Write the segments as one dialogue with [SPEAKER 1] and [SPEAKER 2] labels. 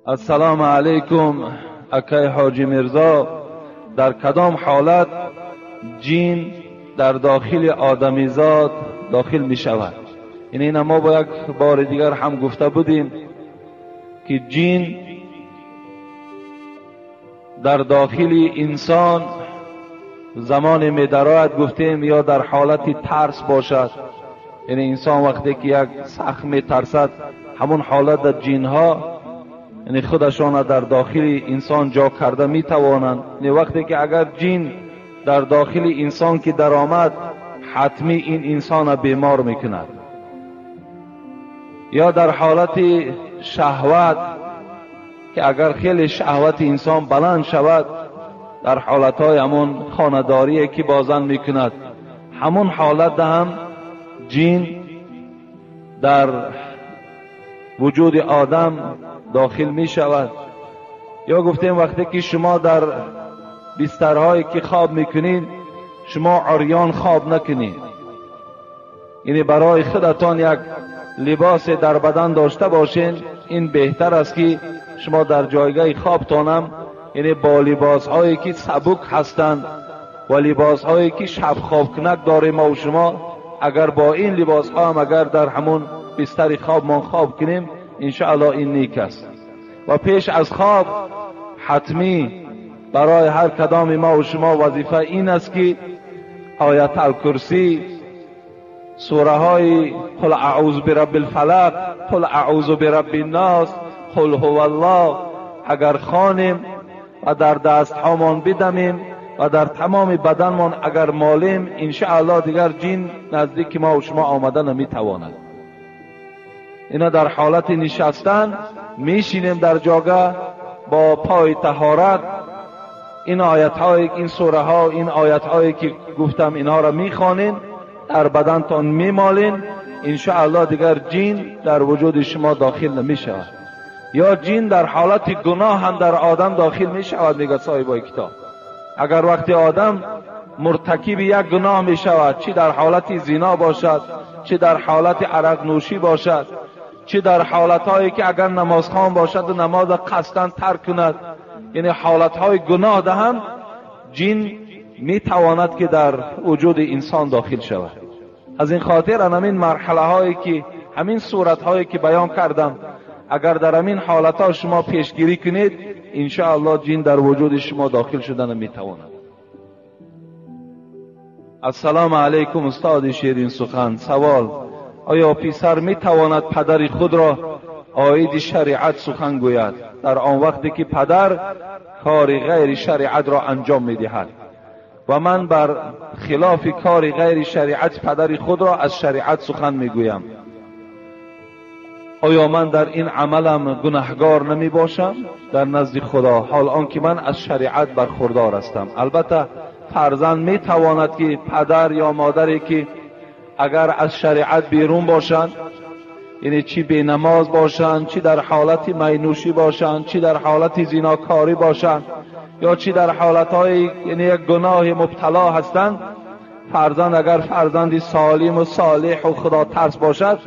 [SPEAKER 1] Ассалому алайкум, акай Ҳоҷи Мирзо, дар кадом ҳолат ҷин дар дохили одамизод дохил мешавад? Ина мо бо як бори дигар ҳам гуфта будем ки ҷин дар дохили инсон замоне медарояд, гуфтем, ё дар ҳолати тарс бошад, яъне инсон вақте ки як сахт метарсад, ҳамон ҳолат дар ҷинҳо яъне худашонро дар дохили инсон ҷо карда метавонанд. Яъне вақте ки агар ҷин дар дохили инсон ки даромад, ҳатмӣ ин инсонро бемор мекунад. Ё дар ҳолати шаҳват, ки агар хеле шаҳвати инсон баланд шавад, дар ҳолатҳои ҳамон хонадорие ки бозан мекунад, ҳамон ҳолат ҳам ҷин дар вуҷуди одам дохил мешавад. Ё гуфтем вақте ки шумо дар бистарҳое ки хоб мекунед, шумо урён хоб накунед, яъне барои худатон як либосе дар бадан дошта бошед, ин беҳтар аст ки шумо дар ҷойгоҳи хобтонам, яъне бо либосҳое ки сабук ҳастанд ва либосҳое ки шабхобкунак дорем мо шумо, агар бо ин либосҳо ҳам агар дар ҳамон бистари хобмон хоб кунем, иншоаллоҳ ин нек аст. Ва пеш аз хоб ҳатмӣ барои ҳар кадоми мо ва шумо вазифа ин аст ки оят алкурсӣ, сураҳои қул аъузу бираббил фалақ, қул аъузу бираббин нос, қул ҳуваллоҳ агар хонем ва дар дастҳомон бидамем ва дар тамоми баданмон агар молем, иншоаллоҳ дигар ҷин наздики мо ва шумо омада наметавонад. Ина дар ҳолати нишастан мешинем дар ҷога бо пои таҳорат, ин оятҳое, ин сураҳо, ин оятҳое ки гуфтам, инҳоро мехонем, дар бадантон мемолем, иншоаллоҳ дигар ҷин дар вуҷуди шумо дохил намешавад. Ё ҷин дар ҳолати гуноҳ ҳам дар одам дохил мешавад, мегӯяд соҳибои китоб. Агар вақти одам муртакиби як гуноҳ мешавад, чӣ дар ҳолати зино бошад, чӣ дар ҳолати арақнӯшӣ бошад, чӣ дар ҳолатҳое ки агар намозхон бошад ва намозро қасдан тарк кунад, яъне ҳолатҳои гуноҳ даҳам ҷин метавонад ки дар вуҷуди инсон дохил шавад. Аз ин хотир ҳамин марҳалаҳое ки ҳамин суратҳое ки баён кардам, агар дар ҳамин ҳолатҳо шумо пешгирӣ кунед, иншоаллоҳ ҷин дар вуҷуди шумо дохил шуда наметавонад. Ассалому алайкум, устоди ширин сухан. Савол: оё писар метавонад падари худро оиди шариат сухан гӯяд дар он вақте ки падар кори ғайри шариатро анҷом медиҳад ва ман бар хилофи кори ғайри шариат падари худро аз шариат сухан мегӯям? Оё ман дар ин амалам гунаҳгор намебошам дар назди Худо, ҳол он ки ман аз шариат бархурдор ҳастам? Албатта фарзанд метавонад ки падар ё модаре ки агар аз шариат берун бошанд, яъне чӣ бенамоз бошанд, чӣ дар ҳолати майнӯшӣ бошанд, чӣ дар ҳолати зинокорӣ бошанд, ё чӣ дар ҳолатҳои яъне як гуноҳи мубтало ҳастанд, фарзанд агар фарзанди солим ва солеҳ ва худотарс бошад,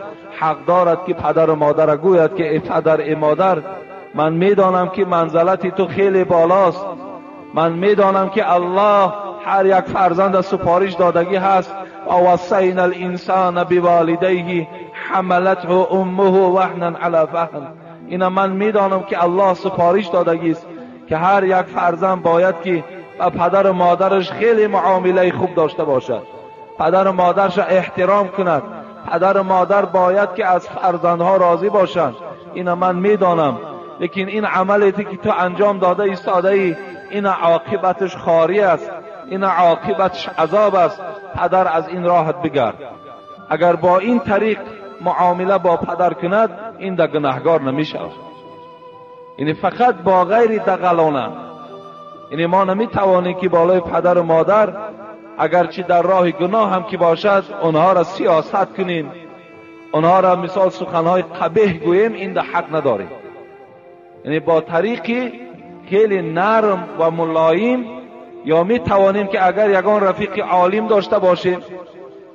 [SPEAKER 1] ҳақ дорад ки падару модарро гӯяд ки эй падар, эй модар, ман медонам ки манзалати ту хеле болост, ман медонам ки аллоҳ ҳар як фарзанда супориш додагӣ ҳаст, ووصینا الانسان بوالدیه حملته امه وهنا علی وهن. اینا من میدانم که الله سپارش دادگی است که هر یک فرزند باید که با پدر و مادرش خیلی معامله خوب داشته باشد، پدر و مادرش احترام کند، پدر و مادر باید که از فرزندها راضی باشند. اینا من میدانم، لیکن این عملی که تو انجام داده ایستاده ای، این عاقبتش خاری است، این عاقبتش عذاب است، پدر از این راحت بگرد. اگر با این طریق معامله با پدر کند، این در گناهگار نمی شود. یعنی فقط با غیر دغلانه، یعنی ما نمی توانیم که بالای پدر و مادر اگرچه در راه گناه هم که باشد آنها را سیاست کنیم، آنها را مثال سخنهای قبیح گوییم، این در حق نداریم. یعنی با طریقی خیلی نرم و ملایم، یا می توانیم که اگر یگان رفیق عالم داشته باشیم،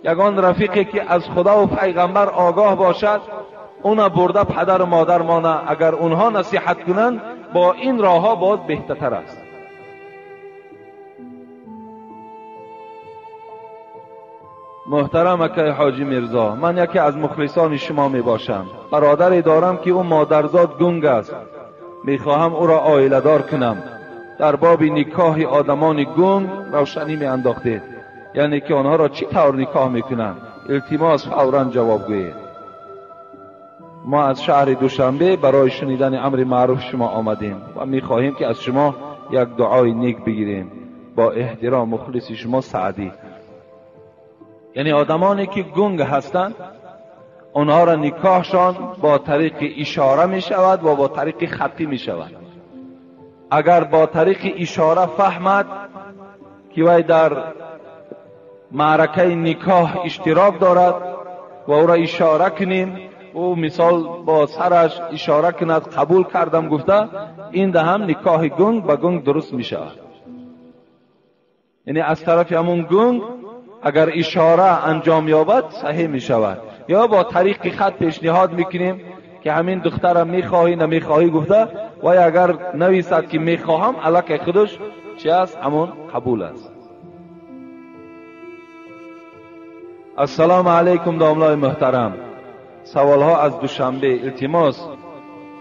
[SPEAKER 1] یگان رفیقی که از خدا و پیغمبر آگاه باشد اونا برده پدر و مادر مانه، اگر اونها نصیحت کنند با این راه ها باز بهتر است. محترم اکای حاجی میرزا، من یکی از مخلصان شما می باشم. برادری دارم که او مادرزاد گنگ است، میخواهم او را عائله دار کنم. در باب نکاح آدمان گنگ روشنی می انداختید، یعنی که آنها را چی طور نکاح میکنند؟ التماس فورا جواب گویید. ما از شهر دوشنبه برای شنیدن امر معروف شما آمدیم و میخواهیم که از شما یک دعای نیک بگیریم. با احترام مخلص شما سعدی. یعنی آدمانی که گنگ هستند آنها را نکاحشان با طریق اشاره می شود و با طریق خطی می شود. اگر با طریق اشاره فهمد که وی در معرکه نکاح اشتراک دارد و او را اشاره کنیم، او مثال با سرش اشاره کند قبول کردم گفته، این ده هم نکاح گنگ با گنگ درست می شود. یعنی از طرف همون گنگ اگر اشاره انجام یابد صحیح می شود. یا با طریق خط پیشنهاد میکنیم که همین دخترم میخواهی نمیخواهی گفته، و اگر نویسد که میخواهم علاقه خودش چی است؟ همون قبول است. السلام علیکم داملای محترم، سوالها از دوشنبه، التماس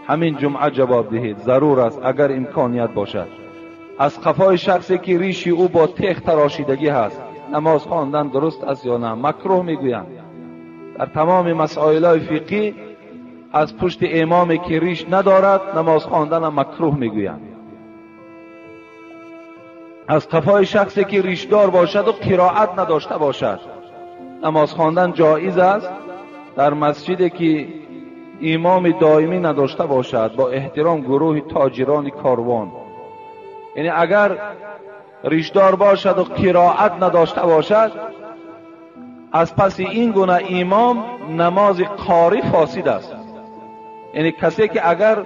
[SPEAKER 1] همین جمعه جواب دهید، ضرور است اگر امکانیت باشد. از قفای شخصی که ریشی او با تیغ تراشیدگی هست نماز خواندن درست است یا نه؟ مکروه میگویند. در تمام مسائل فقهی از پشت امامی که ریش ندارد نماز خواندن مکروه میگویند. از قفای شخصی که ریشدار باشد و قرائت نداشته باشد نماز خواندن جایز است؟ در مسجدی که امام دائمی نداشته باشد، با احترام گروه تاجران کاروان. یعنی اگر ریشدار باشد و قرائت نداشته باشد، از پس این گونه امام نماز قاری فاسد است. یعنی کسی که اگر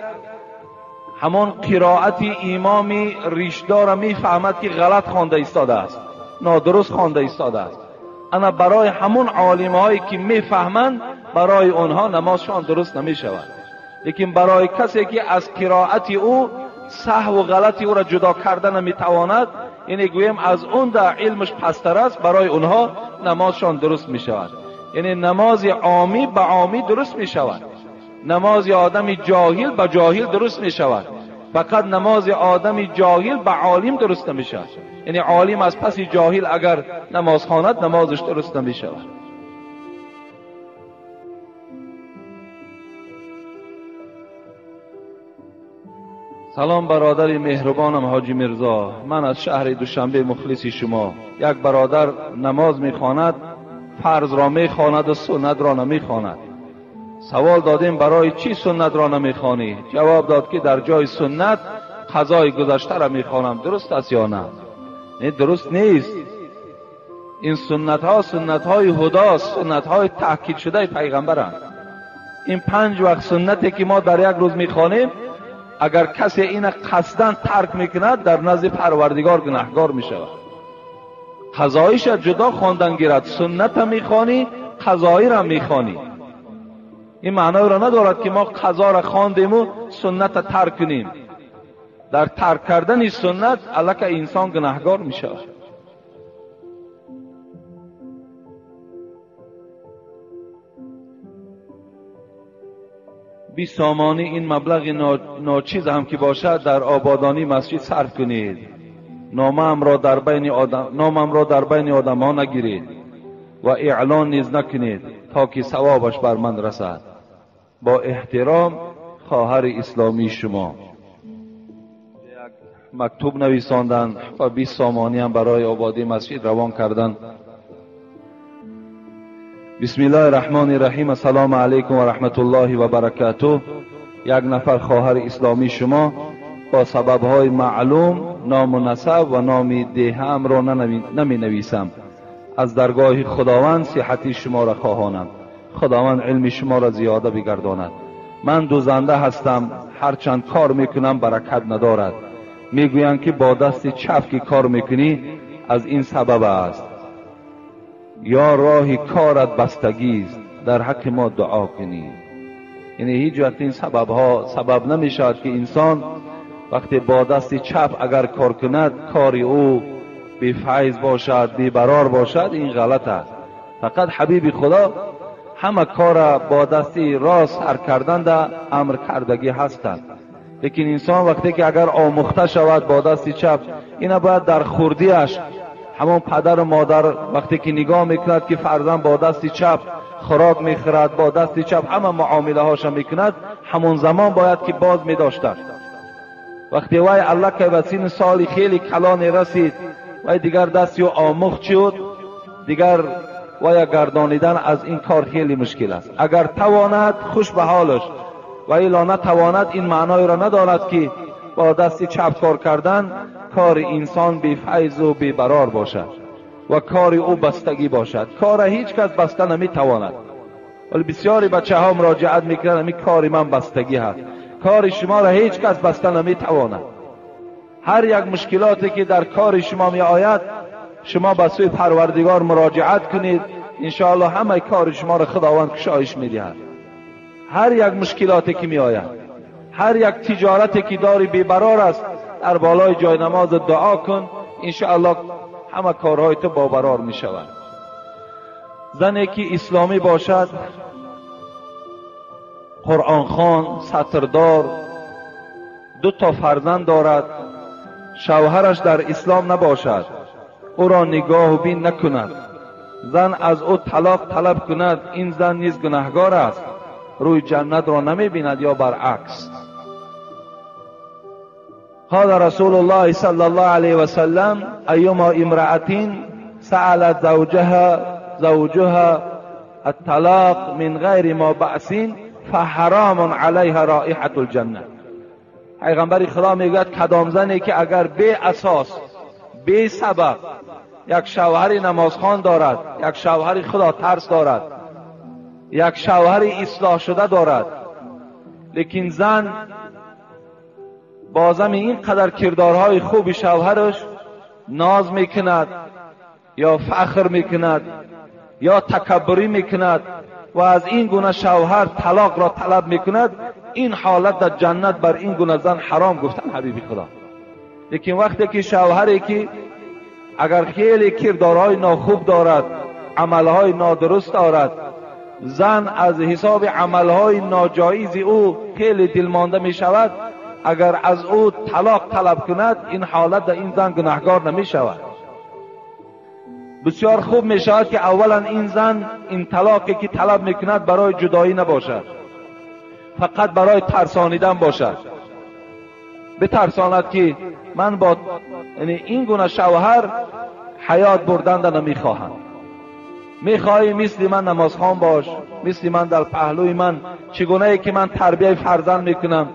[SPEAKER 1] همان قرائت امام ریشدار میفهمد که غلط خوانده ایستاده است، نادرست خوانده ایستاده است، اما برای همون عالم هایی که میفهمند برای آنها نمازشان درست نمیشود. لیکن برای کسی که از قرائت او سهو و غلط او را جدا کرده نمیتواند، یعنی گویم از اون در علمش پستر است، برای اونها نمازشان درست می شود. یعنی نماز عامی به عامی درست می شود، نماز آدم جاهل به جاهل درست می شود، فقط نماز آدم جاهل به عالم درست نمی شود. یعنی عالم از پس جاهل اگر نماز خواند نمازش درست نمی شود. سلام برادر مهربانم حاجی میرزا، من از شهر دوشنبه مخلص شما. یک برادر نماز میخواند، فرض را میخواند و سنت را نمیخواند. سوال دادیم برای چی سنت را نمیخوانی؟ جواب داد که در جای سنت قضای گذشته را میخوانم. درست است یا نه؟ نه، درست نیست. این سنت ها سنت های هداست، سنت های تأکید شده پیغمبرند. این 5 وقت سنتی که ما در یک روز میخوانیم، اگر کسی این قصداً ترک میکند در نزد پروردگار گناهگار میشود. قضایش جدا خواندن گیرد، سنت میخوانی، قضایی را میخوانی. این معنای را ندارد که ما قضا را خواندیم و سنت را ترک کنیم. در ترک کردن سنت الک انسان گناهگار میشود. 20 سامانی این مبلغ ناچیز هم که باشد در آبادانی مسجد صرف کنید. نامم را در بین آدم ها نگیرید و اعلان نیز نکنید تا که ثوابش بر من رسد. با احترام خواهر اسلامی شما. یک مکتوب نویساندند و 20 سامانی هم برای آبادی مسجد روان کردند. بسم الله الرحمن الرحیم. السلام علیکم و رحمت الله و برکاته. یک نفر خواهر اسلامی شما با سببهای معلوم نام و نسب و نام دیهم را نمی نویسم. از درگاه خداوند صحتی شما را خواهانم. خداوند علم شما را زیاده بگرداند. من دوزنده هستم، هرچند کار میکنم برکت ندارد. میگویند که با دست چپ که کار میکنی از این سبب است. یا راه کارت بستگی است، در حق ما دعا کنی. یعنی هیچ وقت این سبب ها سبب نمی شود که انسان وقتی با دست چپ اگر کار کند کار او بی فیض باشد، بی برار باشد، این غلط است. فقط حبیب خدا همه کار با دست راست سر کردن در امر کردگی هستند. لیکن انسان وقتی که اگر آموخته شود با دست چپ، اینا باید در خوردیش همون پدر و مادر وقتی که نگاه میکند که فرزند با دست چپ خوراک میخورد، با دست چپ همه معامله هاشم میکند، همون زمان باید که باز میداشتند. وقتی وای الله که به سین سال خیلی کلانی رسید، وای دیگر دستی آموخت شد، دیگر وای گردانیدن از این کار خیلی مشکل است. اگر تواند خوش به حالش، و الا نتواند این معنای را ندارد که با دست چپ کار کردن کار انسان بی فیض و بی برار باشد و کار او بستگی باشد. کار هیچ کس بسته نمیتواند. ولی بسیاری بچه ها مراجعت میکنند همین کار من بستگی هست. کار شما را هیچ کس بسته نمیتواند. هر یک مشکلاتی که در کار شما می آید، شما به سوی پروردگار مراجعت کنید، انشاءالله همه کار شما را خداوند کشایش میدهد. هر یک مشکلاتی که می آید، هر یک تجارتی که داری بیبرار است، در بالای جای نماز دعا کن، انشاءالله همه کارهای تو با برار می شود. زنی که اسلامی باشد، قرآن خوان، ستردار، 2 تا فرزند دارد، شوهرش در اسلام نباشد، او را نگاه و بین نکند، زن از او طلاق طلب کند، این زن نیز گناهگار است، روی جنت را نمی بیند یا برعکس. قال رسول الله صلی الله علیه و سلم ایما امرأة سألت زوجها الطلاق من غیر ما بأس فحرام علیها رائحة الجنه. پیغمبر خدا میگوید کدام زنی که اگر بی اساس، بی سبب یک شوهر نمازخوان دارد، یک شوهر خدا ترس دارد، یک شوهر اصلاح شده دارد، لیکن زن بازم این قدر کردارهای خوب شوهرش ناز میکند یا فخر میکند یا تکبری میکند و از این گونه شوهر طلاق را طلب میکند، این حالت در جنت بر این گونه زن حرام گفتن حبیب خدا. لیکن وقتی که شوهری که اگر خیلی کردارهای ناخوب دارد، عملهای نادرست دارد، زن از حساب عملهای ناجایز او خیلی دلمانده می شود، اگر از او طلاق طلب کند، این حالت در این زن گناهگار نمی شود. بسیار خوب می شود که اولا این زن این طلاقی که طلب می کند برای جدایی نباشد، فقط برای ترسانیدن باشد، بترساند که من با یعنی این گونه شوهر حیات بردن نمی خواهم، میخواهی مثل من نمازخوان باش، مثل من در پهلوی من، چگونه ای که من تربیه فرزند میکنم،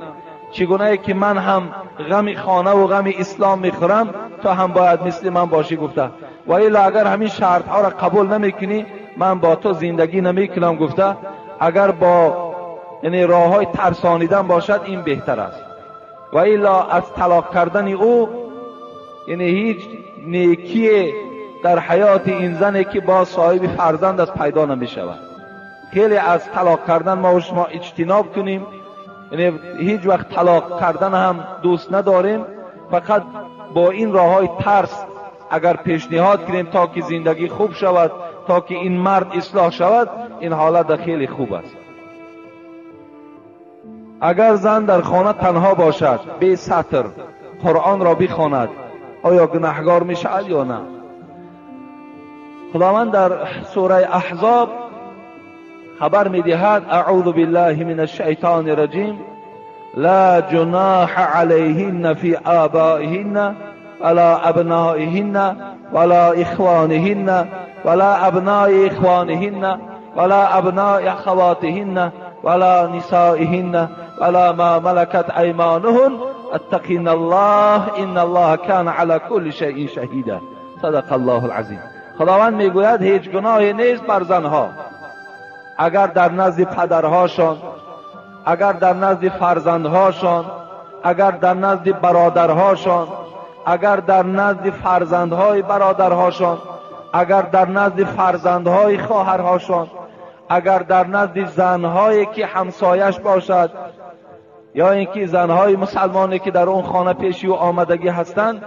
[SPEAKER 1] چگونه ای که من هم غم خانه و غم اسلام میخورم، تو هم باید مثل من باشی گفته. و الا اگر همین شرط ها را قبول نمیکنی، من با تو زندگی نمیکنم گفته. اگر با یعنی راه های ترسانیدن باشد این بهتر است. و الا از طلاق کردن او یعنی هیچ نیکی در حیات این زنی که با صاحب فرزند است پیدا نمی شود. خیلی از طلاق کردن ما و شما اجتناب کنیم، یعنی هیچ وقت طلاق کردن هم دوست نداریم، فقط با این راه های ترس اگر پیشنهاد کنیم تا که زندگی خوب شود، تا که این مرد اصلاح شود، این حالت خیلی خوب است. اگر زن در خانه تنها باشد، بی ستر قرآن را بخواند، آیا گناهگار می شود یا نه؟ خداوند در سوره احزاب خبر میدهد: اعوذ بالله من الشیطان الرجیم، لا جناح علیهن فی آبائهن ولا ابنائهن ولا اخوانهن ولا ابناء اخوانهن ولا ابناء اخواتهن ولا نسائهن ولا ما ملكت ایمانهن اتقین الله ان الله كان على كل شیء شهیدا. صدق الله العظیم. خداوند میگوید هیچ گناهی نیست بر زنها اگر در نزد پدرهاشان، اگر در نزد فرزندهاشان، اگر در نزد برادرهاشان، اگر در نزد فرزندهای برادرهاشان، اگر در نزد فرزندهای خواهرهاشان، اگر در نزد زنهایی که همسایش باشد یا اینکه زنهای مسلمانی که در اون خانه پیشی و آمدگی هستند،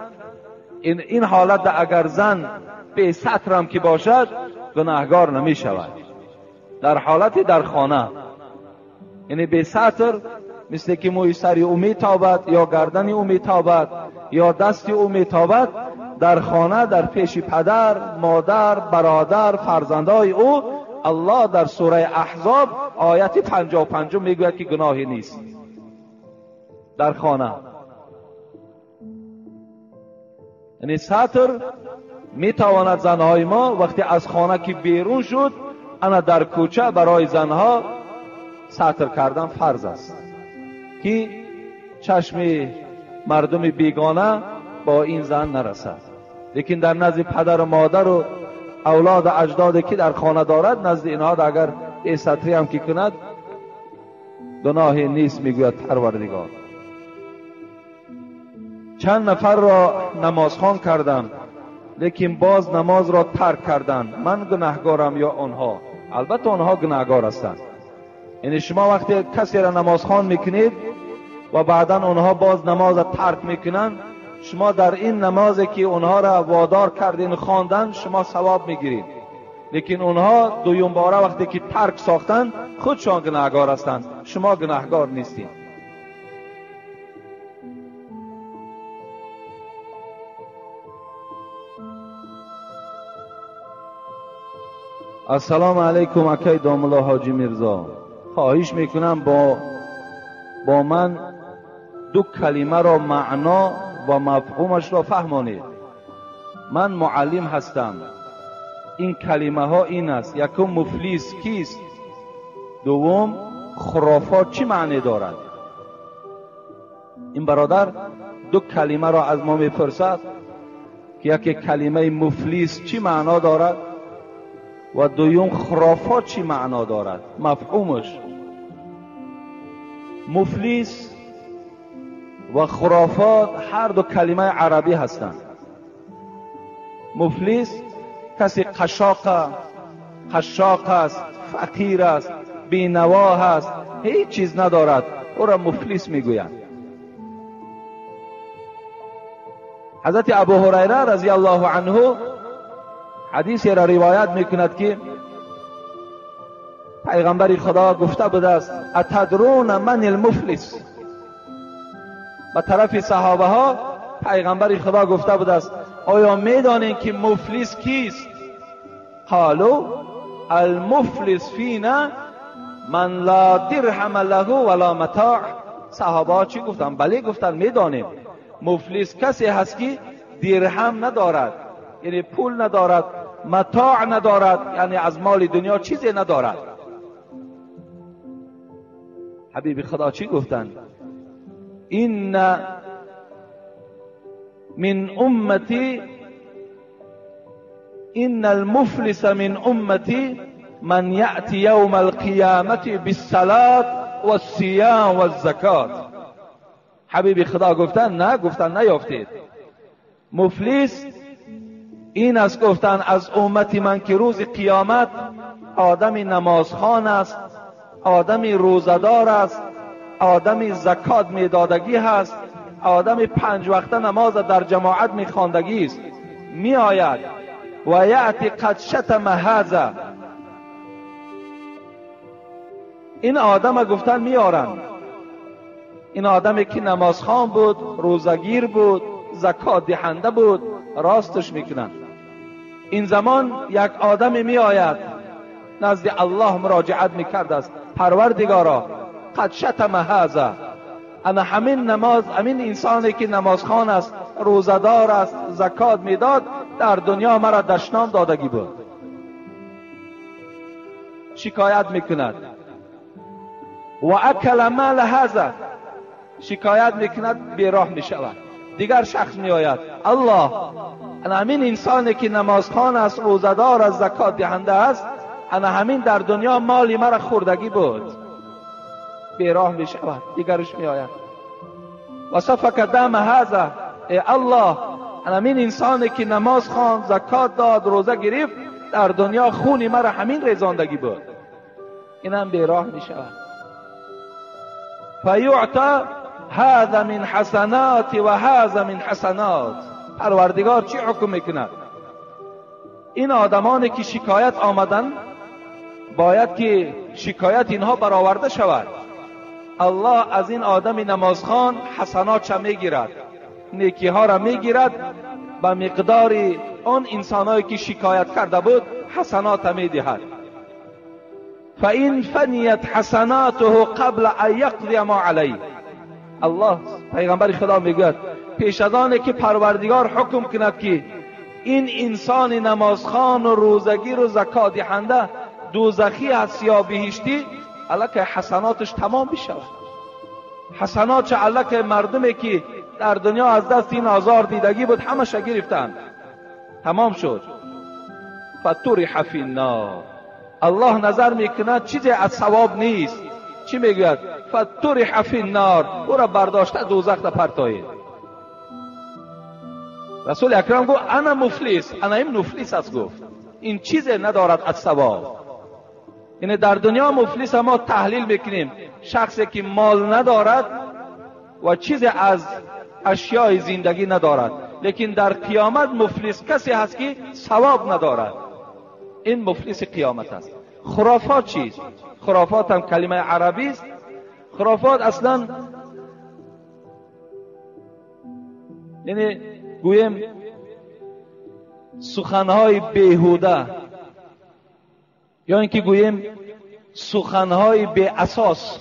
[SPEAKER 1] این حالت اگر زن به ستر هم که باشد گناهگار نمی شود. در حالت در خانه، یعنی به ستر، مثل که موی سری او می تابد یا گردن او می تابد یا دست او می تابد، در خانه در پیش پدر، مادر، برادر، فرزندای او، الله در سوره احزاب آیت 55 میگوید که گناهی نیست در خانه. یعنی ستر میتواند زنهای ما وقتی از خانه که بیرون شد، انا در کوچه برای زنها ستر کردن فرض است که چشم مردم بیگانه با این زن نرسد. لیکن در نزد پدر و مادر و اولاد و اجداد که در خانه دارد، نزد اینها اگر ستری هم که کند گناهی نیست، میگوید پروردگار. چند نفر را نمازخوان کردم لیکن باز نماز را ترک کردند، من گناهگارم یا آنها؟ البته آنها گناهگار هستند. یعنی شما وقتی کسی را نمازخوان میکنید و بعدا آنها باز نماز را ترک میکنند، شما در این نمازی که آنها را وادار کردین خواندن شما ثواب میگیرید، لیکن آنها دویم باره وقتی که ترک ساختند خودشان گناهگار هستند، شما گناهگار نیستید. السلام علیکم اکای داملا حاجی میرزا، خواهش میکنم با من دو کلمه را معنا و مفهومش را فهمانید. من معلم هستم. این کلمه ها این است: یکم مفلس کیست، دوم خرافات چی معنی دارد. این برادر دو کلمه را از ما میپرسد که یکی کلمه مفلس چی معنا دارد و دوم خرافات چی معنا دارد، مفهومش. مفلس و خرافات هر دو کلمه عربی هستند. مفلس کسی قشاق است، فقیر است، بینوا است، هیچ چیز ندارد، او را مفلس میگویند. حضرت ابو هریره رضی الله عنه حدیثی را روایت میکند که پیغمبر خدا گفته بوده است: اتدرون من المفلس؟ به طرف صحابه ها پیغمبر خدا گفته بوده است: آیا میدانید که مفلس کیست؟ قالوا المفلس فینا من لا درهم له ولا متاع. صحابه ها چی گفتن؟ بله گفتن میدانیم مفلس کسی هست که درهم ندارد، یعنی پول ندارد، متاع ندارد، یعنی از مال دنیا چیزی ندارد. حبیب خدا چی گفتن؟ این من امتی، ان المفلس من امتی من یأتی یوم القیامة بالصلاة والصیام والزکات. حبیب خدا گفتن نه، گفتن نیافتید. مفلس این است گفتن از امت من که روز قیامت آدم نمازخوان است، آدم روزه‌دار است، آدم زکات میدادگی هست، آدم 5 وقته نماز در جماعت میخواندگی است، میآید و یأتی قد شتم هذا. این آدم گفتن میارن، این آدمی که نمازخوان بود، روزگیر بود، زکات دهنده بود، راستش میکنن. این زمان یک آدم میآید نزد الله مراجعت میکرد است: پروردگارا قد شتم هذا، انا همین نماز، همین انسانی که نمازخوان است، روزه‌دار است، زکات میداد، در دنیا مرا دشنام دادگی بود. شکایت میکند. و اکل مال هذا، شکایت میکند، بیراه میشود. دیگر شخص میآید: الله، انا همین انسانی که نمازخوان است، روزه‌دار است، زکات دهنده است، انا همین در دنیا مالی مرا خوردگی بود. بیراه می شود. دیگرش می آید: و سفک دم هذا، ای الله، همین انسانی که نماز خواند، زکات داد، روزه گرفت، در دنیا خونی مرا همین ریزاندگی بود. اینم بیراه می شود. فیعطی هذا من حسنات و هذا من حسنات. پروردگار چی حکم میکند؟ این آدمانی که شکایت آمدن باید که شکایت اینها برآورده شود. الله از این آدم نمازخوان حسنات چه میگیرد، نیکی ها را میگیرد، به مقدار آن انسانهایی که شکایت کرده بود حسنات میدهد. فإن فنیت حسناته قبل ان یقضی ما علیه. الله پیغمبر خدا میگوید پیش از آن که پروردگار حکم کند که این انسان نمازخوان و روزگیر و زکات دهنده دوزخی است یا بهشتی، الکه حسناتش تمام میشود. حسنات الکه مردمی که در دنیا از دست این آزار دیدگی بود همش گرفتند، تمام شد. فطرح فی النار. الله نظر میکند چیزی از ثواب نیست. چی میگوید؟ فطرح فی النار، او را برداشته دوزخ ده پرتایید. رسول اکرم گفت انا مفلس، انا این مفلس است. گفت این چیزی ندارد از ثواب. یعنی در دنیا مفلس ما تحلیل میکنیم شخصی که مال ندارد و چیزی از اشیای زندگی ندارد، لیکن در قیامت مفلس کسی هست که ثواب ندارد. این مفلس قیامت است. خرافات چیست؟ خرافات هم کلمه عربی است. خرافات اصلا یعنی گویم سخنهای بیهوده، یا اینکه گوییم سخنهای بی اساس،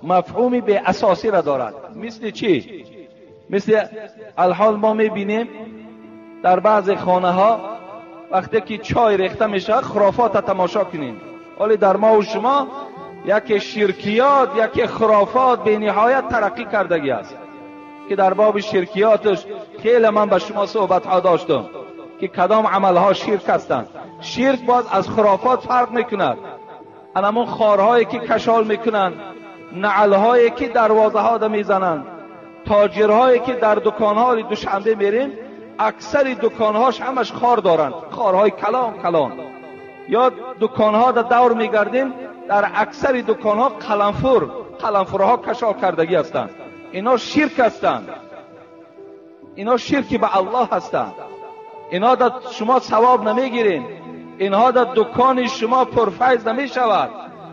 [SPEAKER 1] مفهوم بی اساسی را دارد. مثل چی؟ مثل الحال ما میبینیم در بعض خانه ها وقتی که چای ریخته میشه خرافات تماشا کنیم. ولی در ما و شما یکی شرکیات، یکی خرافات به نهایت ترقی کردگی است که در باب شرکیاتش خیلی من به شما صحبت ها داشتم که کدام عملها شرک هستند. شرک باز از خرافات فرق میکند. همون خارهایی که کشال میکنند، نعلهایی که دروازه ها میزنند، تاجرهایی که در دکانهای دوشنبه میریم اکثر دکانهاش همش خار دارند، خارهای کلان کلان. یا دکانها در دور میگردیم در اکثر دکانها قلمفورها کشال کردگی هستند. اینا شرک هستند، اینا شرکی به الله هستند. اینا در شما ثواب نمیگیرین، اینها در دکان شما پرفیض نمی شود،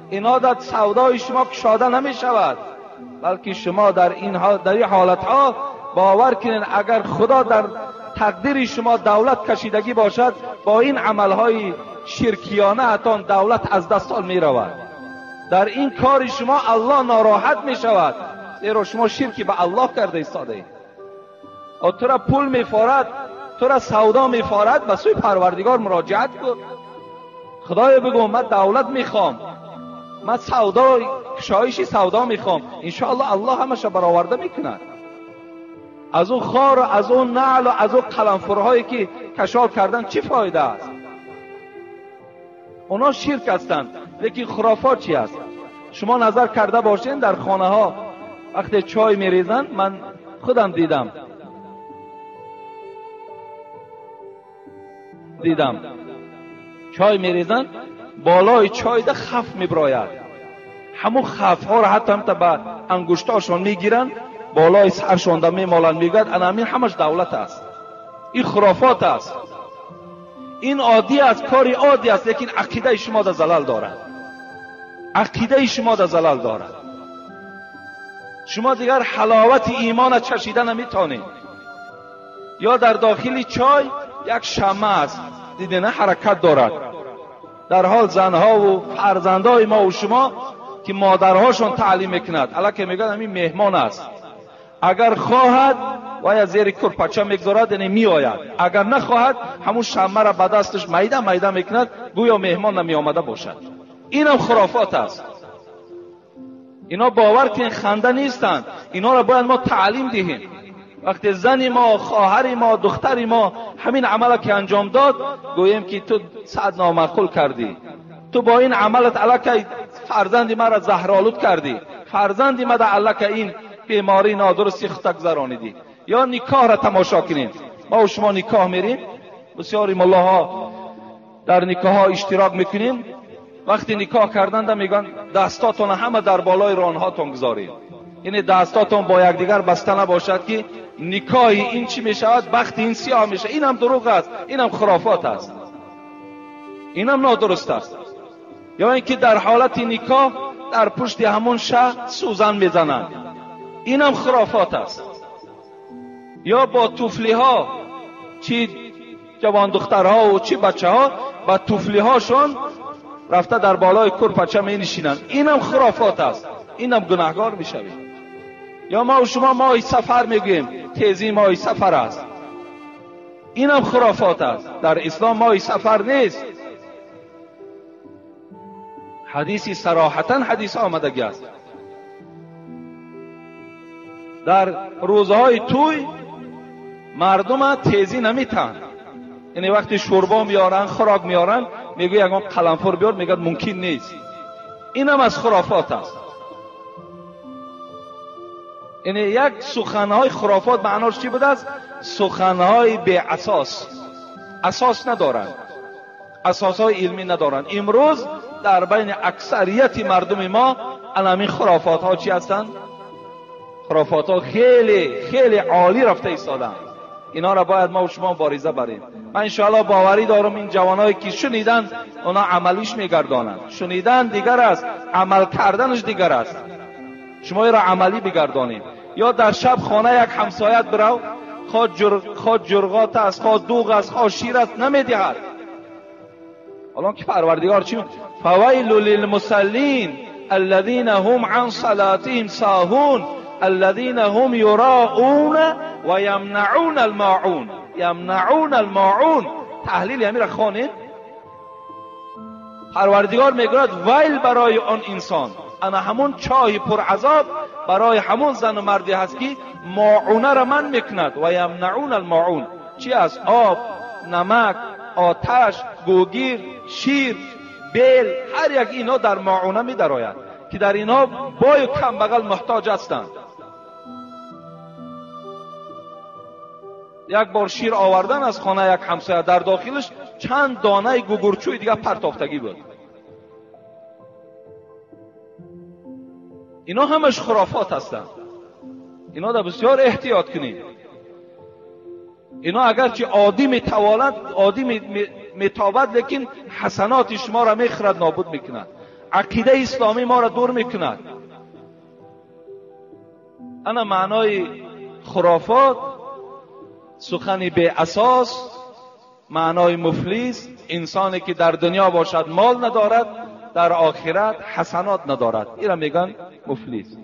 [SPEAKER 1] اینها در سودای شما کشاده نمی شود، بلکه شما در این حالت ها باور کنین اگر خدا در تقدیر شما دولت کشیدگی باشد، با این عملهای شرکیانه اتان دولت از دستان می رود. در این کار شما الله ناراحت می شود، زیرا شما شرکی به الله کرده ایستاده اید. تو را پول می فارد، تو را سودا می فارد، به سوی پروردگار مراجعت کن. خدایا بگو من دولت میخوام، من سودا، کشایش سودا میخوام، انشاءالله الله همش برآورده میکند. از اون خار و از اون نعل و از اون قلمفرهایی که کشال کردن چی فایده است؟ اونا شرک هستند. لیکن خرافات چی است؟ شما نظر کرده باشین در خانه ها وقتی چای میریزن، من خودم دیدم چای میریزن، بالای چای ده خف میبراید. همون خف ها را حتی هم تا به انگشتاشون میگیرن، بالای سرشون ده میمالن، میگوید انا همین همش دولت است. این خرافات است، این عادی است، کاری عادی است، لیکن عقیده شما ده زلل دارد. عقیده شما ده زلل دارد. شما دیگر حلاوت ایمان چشیده نمیتونید. یا در داخل چای یک شمع است، دیده نه حرکت دارد. در حال زنها و فرزندهای ما و شما که مادرهاشون تعلیم میکند، الکه میگن همین مهمان است، اگر خواهد و زیر کرپچه میگذارد یعنی میآید، اگر نخواهد همون شمع را به دستش میده میده میکند، گویا مهمان نمی آمده باشد. اینم خرافات است. اینا باور که خنده نیستند، اینا را باید ما تعلیم دهیم. وقتی زن ما، خواهر ما، دختر ما همین عمل که انجام داد، گوییم که تو صد نامعقول کردی، تو با این عملت الکی فرزند ما را زهرآلود کردی، فرزند ما در الکی این بیماری نادرستی خود گذرانیدی. یا نکاح را تماشا کنیم. ما و شما نکاح میریم، بسیاری ملاها در نکاح ها اشتراک میکنیم. وقتی نکاح کردن میگن دستاتون همه در بالای رانهاتون گذارید، یعنی دستاتون با یکدیگر بسته نباشد که نکاح این چی میشود، بخت این سیاه میشه. این هم دروغ است، این هم خرافات است، این هم نادرست است. یا اینکه در حالت نکاح در پشت همون شه سوزن میزنند، این هم خرافات است. یا با توفلی ها، چی جوان دخترها و چی بچه ها با توفلی هاشون رفته در بالای کرپچه می نشینند، این هم خرافات است، این هم گناهگار می شوید. یا ما و شما ماه سفر میگوییم، تیزی ماه سفر است، این هم خرافات است. در اسلام ماه سفر نیست. حدیثی صراحتا حدیث آمدگی است. در روزهای توی مردم تیزی نمیتن، یعنی وقتی شوربا میارن، خوراک میارن، میگه یکم قلمفور بیار، میگه ممکن نیست. این هم از خرافات است. یعنی یک سخنهای خرافات معناش چی بوده است؟ سخنهای بی اساس، اساس ندارند، اساسهای علمی ندارند. امروز در بین اکثریت مردم ما الان خرافات ها چی هستند؟ خرافات ها خیلی خیلی عالی رفته ایستادند. اینا را باید ما و شما مبارزه بریم. من انشاءالله باوری دارم این جوانایی که شنیدن اونا عملیش میگردانند. شنیدن دیگر است، عمل کردنش دیگر است. شما را عملی بگردانیم. یا در شب خانه یک همسایت برو، خواه جرغات است، خواه دوغ است، خواه شیر است، نمیدهد. الان که پروردگار چی؟ فویل للمصلین الذین هم عن صلاتهم ساهون الذین هم یراؤون و یمنعون الماعون. یمنعون الماعون، تحلیل همین را خوانید. پروردگار میگوید ویل برای آن انسان، انا همون چای پر عذاب برای همون زن و مردی هست که ماعونه را من میکند. و یمنعون الماعون چی است؟ آب، نمک، آتش، گوگیر، شیر، بیل، هر یک اینا در ماعونه می درآید که در اینا بای و کم بغل محتاج هستند. یک بار شیر آوردن از خانه یک همسایه، در داخلش چند دانه گوگرچوی دیگه پرتافتگی بود. اینا همش خرافات هستند. اینا در بسیار احتیاط کنید. اینا اگرچه عادی میتواند، عادی میتابد، لیکن حسنات شما را میخورد، نابود میکند. عقیده اسلامی ما را دور میکند. انا معنای خرافات سخن بی اساس، معنای مفلس، انسانی که در دنیا باشد مال ندارد، در آخرت حسنات ندارد، این را میگن مفلس.